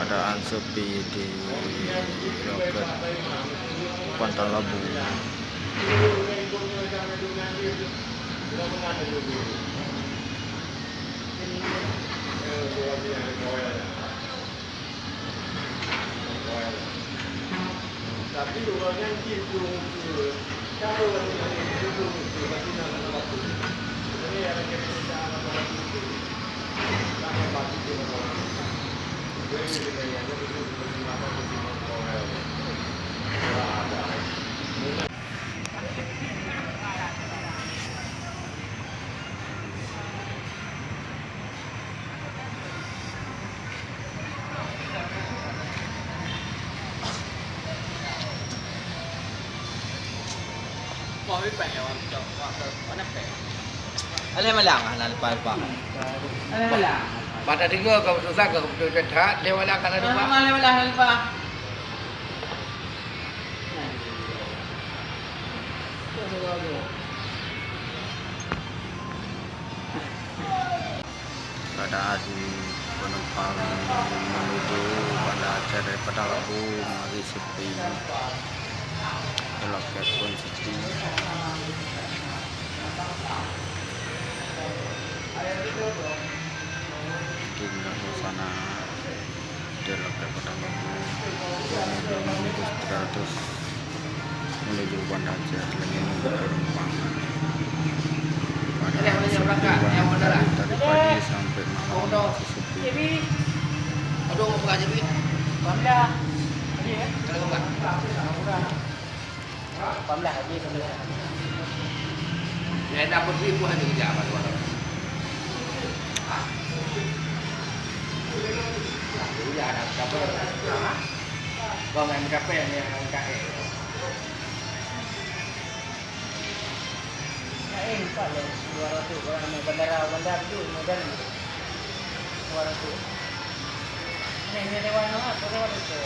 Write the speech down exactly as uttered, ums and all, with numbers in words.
Keadaan sepi di loket Pantang Labu. Alhamdulillah, alhamdulillah. Pada tiga kau susah kau betul that, dia wala kana dua. Alhamdulillah, alhamdulillah. Keadaan penumpang menuju Banda Aceh daripada Labu masih sepi. Loket pun sepi. Tinggal di sana. Di loket Pantang Labu, dari Banda Aceh menuju Banda Aceh lagi nunggu penumpang. Pada hari Sabtu, Banda Aceh dari pagi sampai malam masih sepi. Paham lah, Haji, paham lah. Ya, dah pun ribu hari kerja, Abang Tuan. Ah. Iya, dah, dah pun. Bang, yang mencapai, yang, yang mencapai. Ya, eh, empat lah, dua ratus orang naik bandara, bandar tu, Medan tu. Dua ratus. Ni, ni lewat nama, tu lewat tu.